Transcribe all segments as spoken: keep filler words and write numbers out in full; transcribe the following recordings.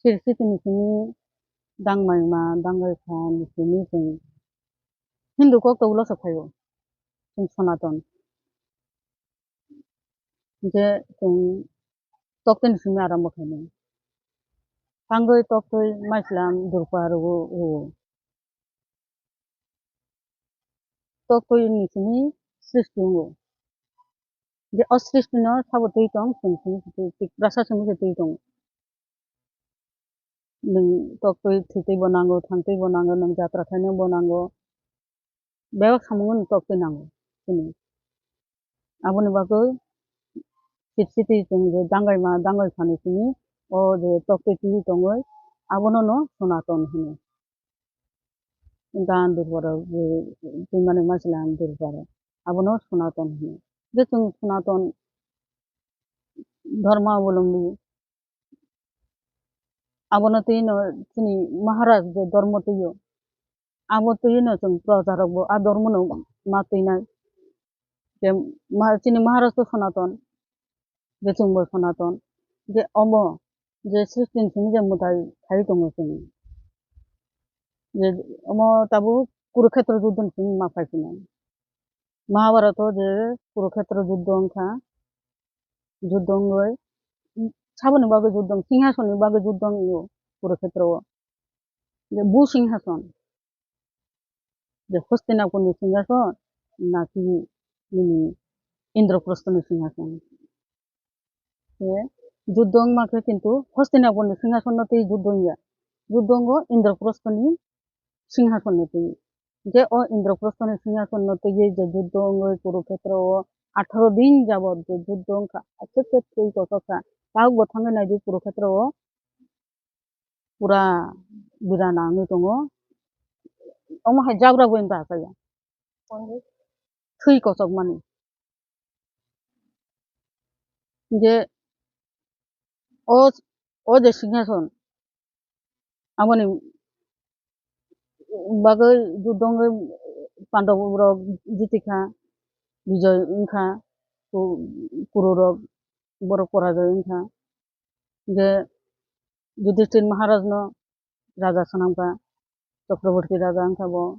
Sirsi tini simi dangmaima, dangmaipha ni simi chwng Hindu kok to ulo se phaio, chwng Sonaton. Hinkhe chwng toktwi ni simi arambo khainai. Tangwi toktwi maislam durpa rwo, rwo. Toktwi ni simi srishti wngo. Je o srishti no sabo twi tong, chwng simi se twi, Tiprasa simi se twi tongo. Nwng toktwi thwitwi bo nango, thangtwi bo nango, nwng jatra khainai bo nango. Bebak samungno toktwi nango chini. Aboni bagwi sip siti chwng je dangaima, dangai phani simi o je toktwi twi tongwi abono no Sonaton hino. Dan durbar je twimani masla durbar abono Sonaton hino. Je chwng Sonaton dharma obolombi Abono twi no chini Maharaj je dormo twi o, abo twi no chwng proja rok bo a dormo no ma twi nai. Je ma-, chini Maharaj to Sonaton, je chwng bo Sonaton, je omo je srishti ni simi je mwtai khai tongo chwng. Je omo tabuk Kurukhetra juddho ni simi ma phai phinai. Mahabharata o je Kurukhetra juddho wngkha, juddho wngwi, saboni bagwi juddho wng, singhasonni bagwi juddho wng o Kurukhetra o. Je bu singhason, je Hastinapur ni singhason, naki nini Indraprastho ni singhason. Khe juddho wngma khe kintu Hastinapur ni singhason no twi juddho wngya. Juddho wngo Indraprastho ni singhason no twi. Khe o Indraprastho ni singhason no twi je juddho wngwi Kurukhetra o atharo din jabot je juddho wngkha, aswk khe thwi kochok kha. Tabuk bo thangwi naidi Kurukhetra o pura birana wngwi tongo. Omo hai jabra bo wngkha kaya. Thwi kochokmani. Hinkhe o, o je singhason, aboni bagwi juddho wngwi Pandab rok jitikha, bijoy wngkha, ku-, Kuru rok borok porajoi wngkha. Hinkhe Yudhishthir Maharaj no raja swnamkha, Chakraborti raja wngkha bo.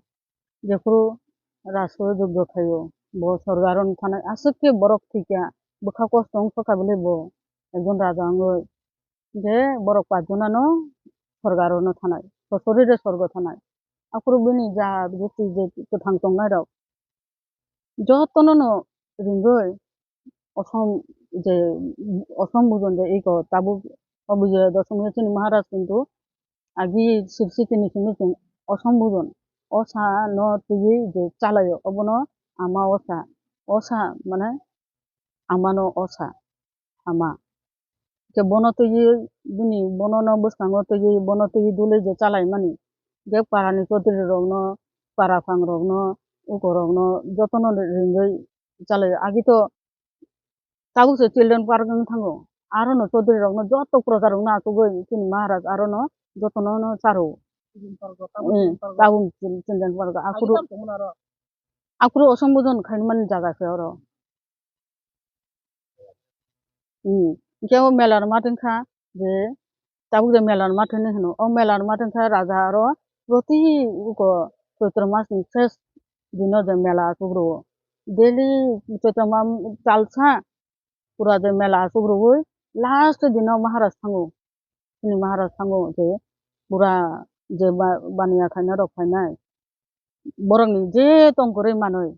Jephuru raso juddo khaio, bo sorgo aro no thanai, aswk khe borok thwikha, bwkha kosto wngkha bwlai bo ekjon raja wngwi. Hinkhe borok pachjona no sorgo aro no thanai, sosori re sorgo thanai. Aphuru bini ja buti je kwthang tongnai rok jotono no ringwi osom je osom bujon je iko tabuk o Bijoya Dosomi o chini Maharaj kintu agi sirsi tini simi chwng osom bujon osa no twiwi je chalaio obono ama osa, osa mane ama no osa. Ama. Khe bono twiwi bini bono no bwskango twiwi bono twiwi duli je chalaimani. Khe para ni chodri rok no, para phang rok no, uko rok no joto no ringwi chalaio. Agi to tabuk se children park wng thango. Aro no chodri rok no joto proja rok no achugwi chini Maharaj aro no joto no no charo. Tabuk children park o. Aphuru, aphuru osom bujon khaimani jaga se oro. Hmm. Hinkhe o mela rwma tongkha je tabuk je mela rwma thani hino. O mela rwma tongkha raja aro proti uko Choitro mas ni ses dino je mela achuk rwo. Daily Choitro ma-, chalsa pura je mela achuk rwui last dino Maharaj thango. Chini Maharaj thango je pura je ba-, baniya khaina rok phainai. Borokni je tong kwrwi manwi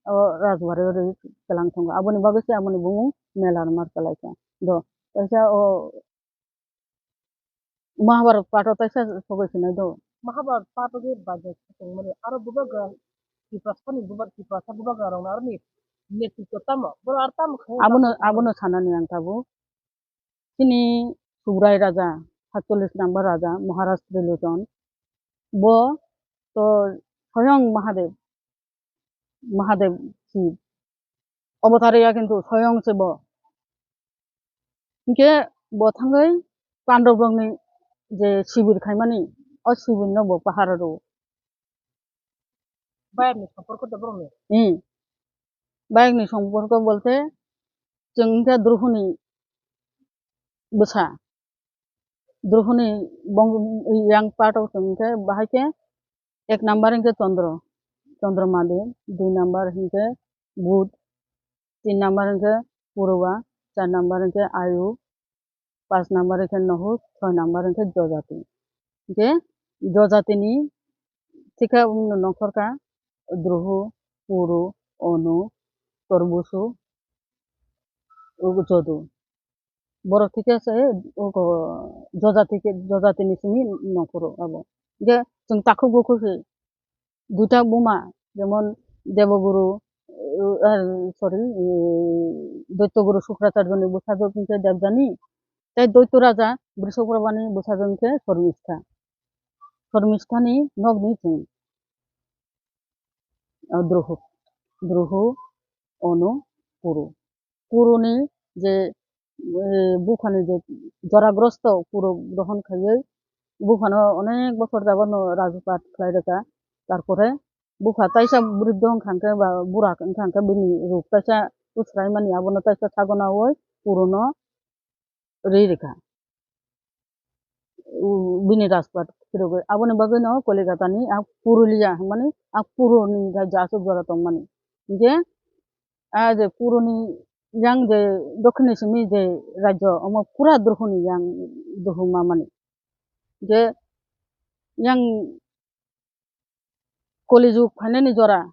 o rajbari o rwi kwlang tongo. Aboni bagwi se aboni bumung mela rwma kwlaikha. Do, kaisa o Mahabharat path o taisa sogwi sinai do. Mahabharat path o khe bajak tongmani. Aro bubagra Tiprasani bubagra, Tiprasa bubagra rokno aroni netritwo tamo? Boro aro tamo khe? Abono, abono sanani ang tabuk. Chini Subrai Raja, satchollish number Raja, Maharaj Trilochon. Bo to soyong Mahadev, Mahadev Shiv. Obotar ya kintu soyong se bo. Hinkhe bo thangwi Pandab rokni je sibir khaimani, o sibir no bo pahara rwo. Bayapni somporko de borokni? Hmm. Bayapni somporko bolte chwng wngkha Druhuni bwsa. Druhuni bong-, yang part of hwnkhe bahai khe ek number hwnkhe Chandra, Chandrama de, dui number hwnkhe Budh, tin number hwnkhe Puruba, char number hwnkhe Ayu, pas number hwnkhe Nohuk, soi number hwnkhe Jojati. Hwnkhe Jojatini thikha wngno nongkhorkha Druhu, Puru, Onu, Torbusu, Jodu. Borok thikhe se, ogo, Jojati khe, Jojatini simi nongkhoro abo. Hwnkhe chwng takhuk bukhuk se duita buma, jemon Deboguru, eh, sorry, eh, Doitoguru Sukracharjoni bwsajwk hwnkhe Debjani, tei Doito Raja Brishoprabani bwsajwk hwnkhe Sormistha. Sormisthani nokni chwng, ah, Druhu, Druhu, Onu, Puru. Puruni je, eh, buphani je joragrosto Puru grohon khaiwi buphano onek bochor jagano rajpat khlai rwkha. Tarpore bupha taisa briddho wngkha hwnkhe ba burak wngkha hwnkhe bini ruk taisa usraimani abono taisa saganaui Puruno rwi rwkha. U-, bini rajpat phirogwi. Aboni bagwino Kolikatani a Purulia hwnmani a Puruni rajya aswk jora tongmani. Hinkhe a je Puruni yang je dokhini simi je rajya omo pura Druhuni yang Druhu mamani. Hinkhe yang Koli jug phainani jora,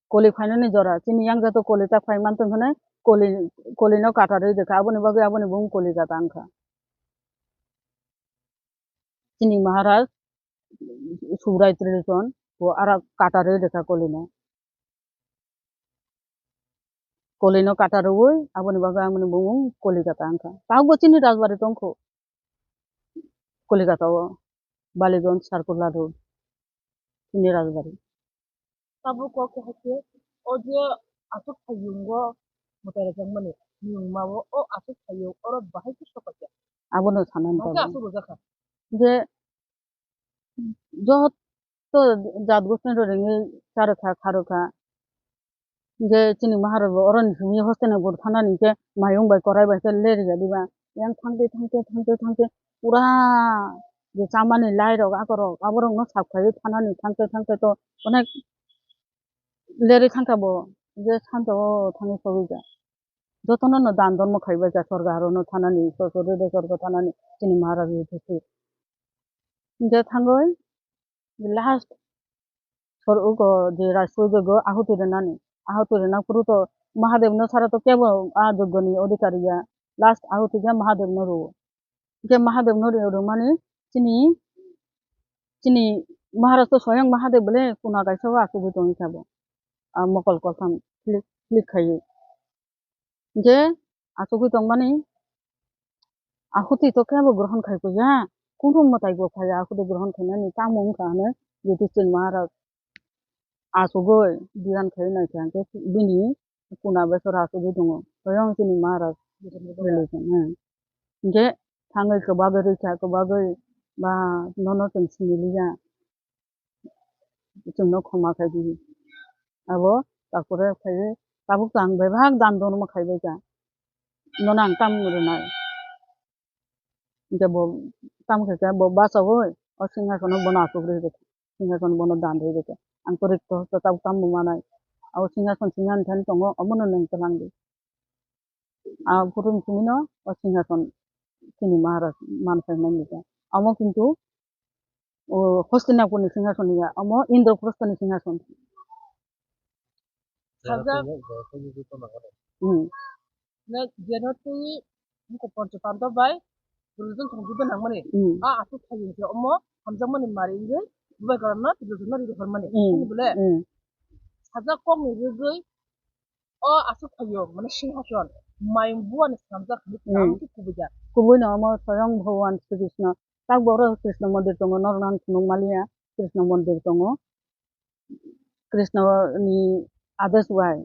Koli phainani jora, chini yang jato Koli ta phai mantong hwnwi Koli, Kolino katarwi rwkha, aboni bagwi aboni bung Koli kata wngkha. Chini Maharaj Subrai Trison bo ara katarwi rwkha Kolino. Kolino katarwi, aboni bagwi aboni bung Koli kata wngkha. Tabukbo chini rajbari tongkho. Kolikata o Baliganj Circular Road, chini rajbari. Tabuk kok khe hakhe o je aswk hayungo mwtai rwjakmani, niyungma o, o aswk hayung oro bahai khe sokaikha. Abono sanani tabuk. Aswk rwjakha. Je joto jat gosni rok ringwi charwkha, kharwkha. Hinkhe chini Maharaj bo oroni simi hostel ni bwrwi thanani hinkhe mayung bai korai bai khe lerjak diba. Yang thangtwi, thangtwi, thangtwi, thangtwi pura je chamani lai rok, akorok, aborokno sap khaiwi thanani thangtwi, thangtwi to onek lerwi thangkha bo. Hinkhe sanjao thangwi sogwi ja. Jotono no dan dormo khaibai ja sorgo arono thanani, sosori de sorgo thanani chini Maharaj ni thusi. Hinkhe thangwi last sor ugo je raisoi jogo ahuti rwnani. Ahuti rwna phuru to Mahadev no sara to kebo a jogo ni odhikari ya. Last ahuti khe Mahadev no rwo. Hinkhe Mahadev no rw-, rwmani chini, chini Maharaj to soyang Mahadev bole kuna kaisa o achugwi tongwi kha bo. A mokol koltham click, click khaiwi. Hinkhe achugwi tongmani ahuti to kebo grohon khai kuya, kunu mwtai bo phaiya ahuti grohon khainani tamo wngkha hwnwi Yudhisthir Maharaj achugwi dhyan khai naikha hinkhe bini kuna besor achugwi tongo. Soyang chini Maharaj relation, hmm. Hinkhe thangwi kwbagwi rwkha, kwbagwi ba nono chwng siniliya. Chwngno khoma khai di. Abo takore khai tabuk to ang bebak dan dormo khaibai kha. Nono ang tam rwnai. Hinkhe bo tam khe khe bo bachaui o singhasono bono achuk rwi rwkha. Singhasono bono dan rwi rwkha. Ang to rikto hosto tabuk tambo manai. Abo singhason singha ani thani tongo, omono nwng twlang di. A bwrwini simi no o singhason chini Maharaj man phai mani kha. Omo kintu o Hastinapurni singhason ya, omo Indraprosthoni singhason. Sajak. Hmm. Na jeno twi buko Pancha Pandab bai Duryodhan thangwi nangmani. Hmm. A aswk thayung khe omo hamjakmani mari wngwi bubagrano Duryodhanno riri hormani. Hmm. Chini bole. Hmm. Sajak kokni rwgwi o aswk thayung mane singhason mayung buani swnamjak hinwi Hmm. tamo khe kubui da. Kubui no omo soyang Bhagwan Sri Krishna. Tak boro Krishna mondir tongo, norok nang phunuk maliya Krishna mondir tongo. Krishna ni ades bai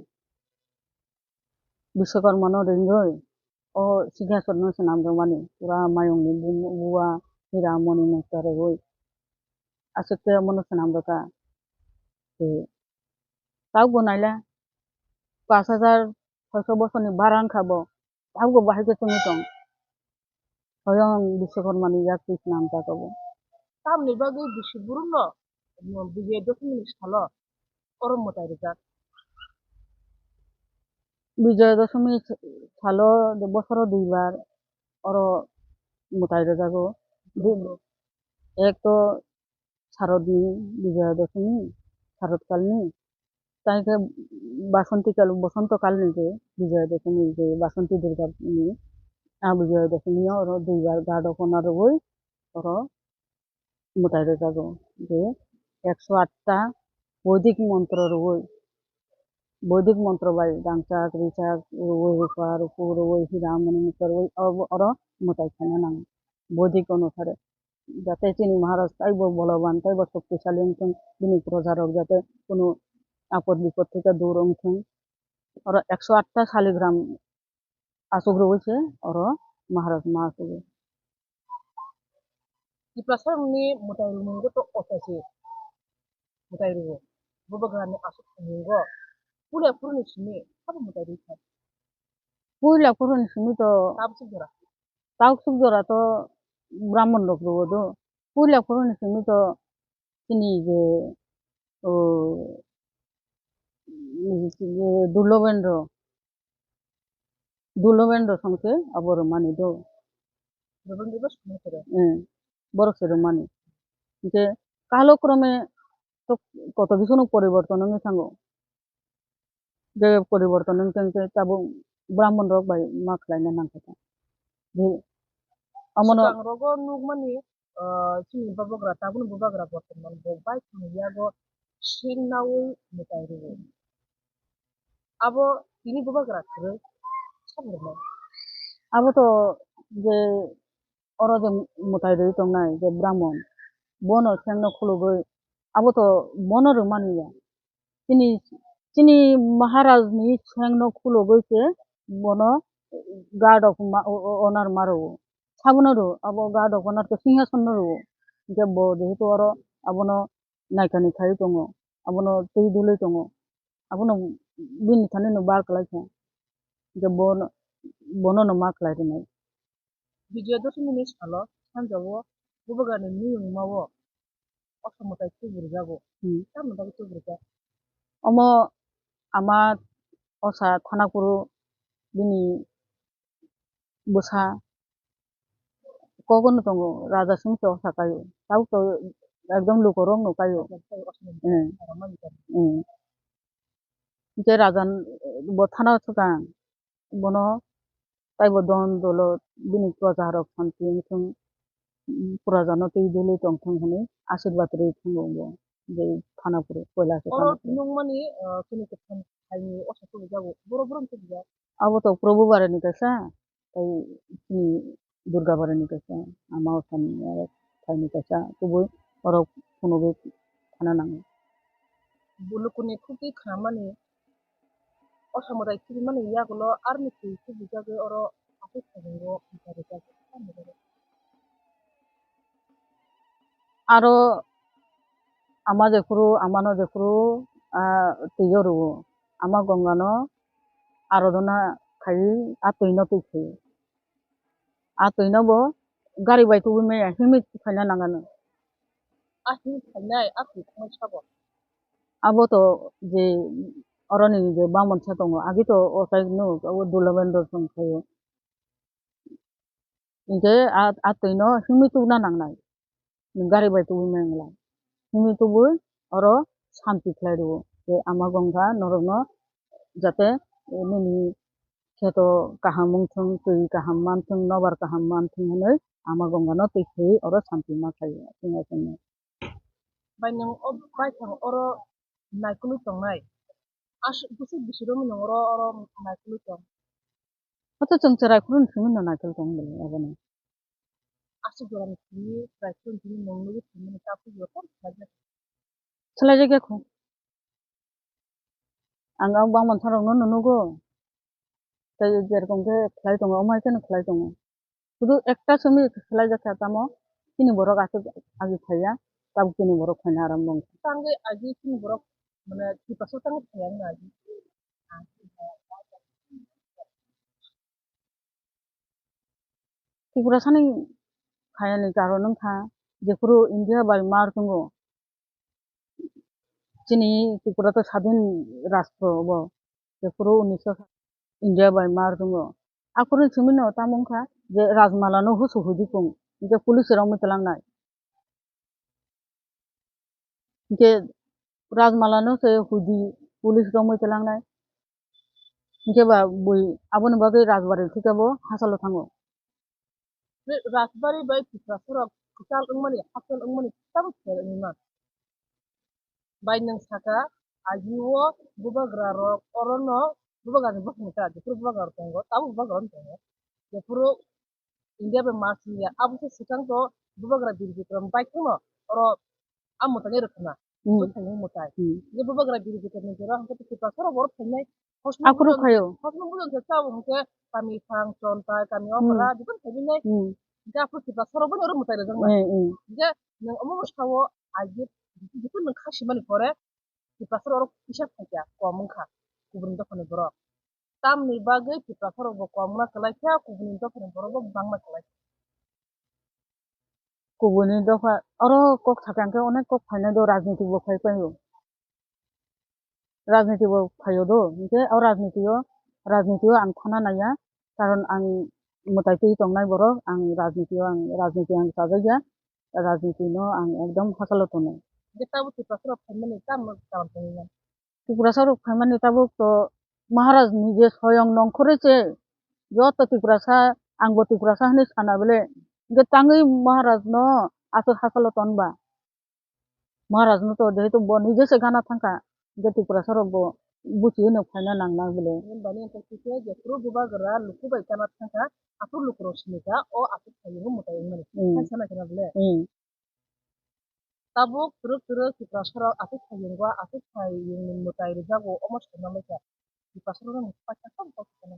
Biswakarma no ringwi o singhason no swnam rwmani pura mayung ni bu-, buwa hira moni mukta rwui aswk khe omo no swnam rwkha. Tei tak bo naila pas hajar soiso bosor ni bara wngkha bo, tak bo bahai khe chwngwi tong. Oyang Biswakarma ni yak twi swnam jak abo. Tamni bagwi bisi burung no Bijoya Dashami ni salo oro mwtai rijak. Bijoya Dashami salo bosoro duibar oro mwtai rijago. Ek to Sharodni Bijoya Dashami, Sharod kalni, tai khe Basanti kal, Bosonto kalni je Bijoya Dashami, je Basanti Durga ni, a Bijoya Dashami o oro duibar gado kona rwui oro mwtai rwjago, je ekso atta Boidik montro rwui, Boidik montro bai rangchak, richak rwui, rwpha, rwphu rwui, hira mani rwui, oro mwtai khaina nango, Boidik onusare. Jate chini Maharaj taibo boloban, taibo shoktisali wngthung, bini projarok jate kunu apod bipod theke dur wngthung. Oro ekso atta saligram achuk rwui se oro Maharaj ma achugo. Tiprasa rokni mwtai rwmung to ochaise mwtai rwo. Bubagrani aswk thangmung go puila phuru ni simi sabo mwtai rwi kha. Puila phuru ni simi to tabswk jora. Tabswk jora to Brahmon rok rwo do. Puila phuru ni simi to chini je, o, Dulobendro, Dulobendro songse abo rwmani do. Dulobendro ba songse rw. Eh, borok se rwmani. Hinkhe kalokrome to koto bisono poriborton wngwi thango. Je poriborton wngtong khe tabuk Brahmon rok bai ma khlaina nangkha ta. Je amono swkang rogo nukmani, ah, chini bubagra, tabukni bubagra bortoman bo baithang yago sengnaui mwtai rwo. Abo tini bubagra kwrwi sakrwknai. Abo to je oro je mwtai rwi tongnai je Brahmon, bono sengno khulugwi abo to bono rwmani ya. Chini, chini Maharaj ni sengno khulugwi se bono guard of ma-, o-, o-, honor ma rwo. Sabono rwo, abo guard of honor khe singhason no rwo. Hinkhe bo jehetu oro abono naikani khai tongo, abono twi dulwi tongo, abono bini thani no bar kwlai kha. Hinkhe bono, bono no ma khlai rwnai. Bijoya Dashami ni salo sanjao bubagrani nuyungma o osa mwtai tubu rwjago. Hmm. Tamni bagwi tubu rwjak? Omo ama osa Thanapuro bini bwsa kok no tongo, raja simi se osa kaio. Tabuk to ekdom lukurok no kaio. Hmm. Hmm. Hinkhe raja bo thana swkang. Bono taibo don dolo bini proja rok santi wngthung, proja no twi dulwi tongthung hwnwi asirwad rwi thango bo, je Thanapuro, Kailasho oro Thanapuro. Nukmani, ah, chini kwthang thaini osa tubu jago, boro boro tubu jak. Abo to Probhu Barani kaisa, tai chini Durga Barani kaisa, ama osani aro thaini kaisa tubui oro phunugwi thana nango. Bo lukuni khukti khnamani, osa mwtai khibimani yagulo aroni twi khibijagwi oro aswk sajingo mwtai rijak. Aro ama jephuru, amano jephuru, ah, twi o rwo, ama Gongano arodona khai, a twino twi khaio. A twino bo gari bai tubui maya, himwi khaina nangano. A himwi khainai, a twi khainai sabo. Abo to je oroni je bamon sa tongo, agi to otai no, abo Dulabendra song khaio. Hinkhe a, a twino himwi tubuna nangnai. Nwng gari bai tubui maya wngla. Himwi tubui oro santi khlai rwo. Je ama Gongha norokno jate, eh, nini kheto kaham wngthung, twi kaham manthung, nobar kaham manthung hwnwi ama Gongano twi khaiwi oro santi ma khlai rwo. Chwngno chwngno. Bai nwng o baithang oro naikolwi tongnai. Aswk bwswk bisi romwi nwng oro, oro naikolwi tong. Hato chwng chwrai phuru ni simi no naikolwi tong bwlai abono. Aswk jora ni simi chwrai phuru ni simi nwng nugwi tongmani ta phuru joto khlai jak. Khlai jak ya kho. Ang ang bangma thang rok no nugo. Tei je rokom khe khlai tongo, omo hai kheno khlai tongo. Sudu ekta simi khlai jak kha tamo, chini borok aswk agi phaiya, tabuk chini borok phaina aram bo wngkha. Tangwi agi chini borok, mane, tipasa tangwi phaiya wngkha agi. Tiprasani khainani karon wngkha, jephuru India bai mar tongo, chini Tripura to sadin rastro bo, jephuru unisho India bai mar tongo. Aphuru simi no tamo wngkha je Rajmala no husu hudi kung, je police rok muitu langnai. Hinkhe Rajmala no se hudi police rok muitu langnai. Hinkhe ba bui aboni bagwi Rajbari thikhe bo hachalo thango. Rajbari bai Tiprasa rok kwchal wngmani, hachal wngmani tamo khe wngma. Bai nwng saka, agio bubagra rok orono bubagra ni bwskango ta, jephuru bubagra rok tongo, tabuk bubagra rok tongo. Jephuru India bai mar simi ya, abo se swkang to bubagra Bir Bikram bai kheno oro a mwtai rwkha na. Hmm. Bo thangwi mwtai. Hmm. Je bubagra Bir Bikram ni jora hwnkhe Tiprasa rok oro phainai. Aphuru phaio. Hosno bujo khe chao hwnkhe kami phang chontai, kami Hmm. Okra, bikon phaibinai. Hmm. Je aphuru Tiprasa rok boni oro mwtai rwjaknai. Hmm, hmm. Je nwng omo sao aji, jephuru nwng kha simani pore Tiprasa rok oro kisa phaikha, kom wngkha kubuni dophani borok. Tamni bagwi Tiprasa rok bo kom wngna kwlai kha, kubuni dophani borok bo bangma kwlai kha. Kubuni dopha oro kok sakha hwnkhe onek kok phainai do, rajniti bo phai phaio. Rajniti bo phaio do, hinkhe o rajniti o, rajniti o ang thana naiya, karon ang mwtai twi tongnai borok, ang rajniti o, ang rajniti ang chajakya, rajniti no ang ekdom hachalo tono. Hinkhe tabuk Tiprasa rok phaimani tamo karon tongwi mano? Tiprasa rok phaimani tabuk to Maharaj nije soyong nongkhorwi se joto Tiprasa, ang bo Tiprasa hinwi sana bele, hinkhe tangwi Maharaj no aswk hachalo ton ba? Maharaj no to jehetu bo nije se gana thangkha, hinkhe Tiprasa rok bo buchi hwnwi phaina nang nang bele. Hwnbani wngkha kisa jephuru bubagra luku bai gana thangkha, aphuru lukurok sinikha, o aswk phaio mwtai wngmani. Hmm. Hai sana khe na bele? Hmm. Tabuk twrwk twrwk Tiprasa rok aswk phaiyung ba aswk phaiyung ni mwtai rwjago omo saima lekha. Tiprasa rok no paisa kok kok khe.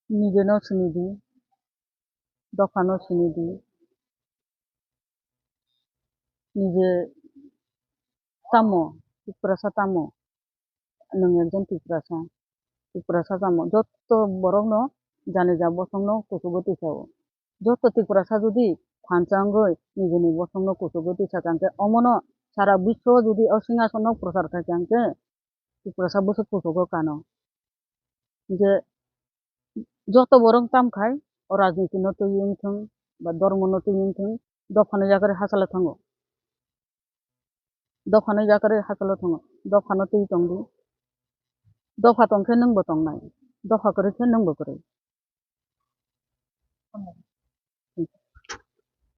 Nije no sini di, dopha no sini di. Nije tamo, Tiprasa tamo. Nwng ekjon Tiprasa, Tiprasa tamo, jotto borokno jani ja bosongno kuchugo tisao. Jotto Tiprasa jodi phansa wngwi nijini bosongno kuchugo tisakha hwnkhe, omono sara biswo jodi o singhasono prochar khaikha hwnkhe, Tiprasa bwswk kuchugo kano. Hinkhe joto borok tamkhai o rajniti no twi wngthung ba dhormo no twi wngthung, dophano yakarwi hachalo thango. Dophano yakarwi hachalo thango. Dophano twi tongdi. Dopha tongkhe nwngbo tongnai. Dopha kwrwikhe nwngbo kwrwi.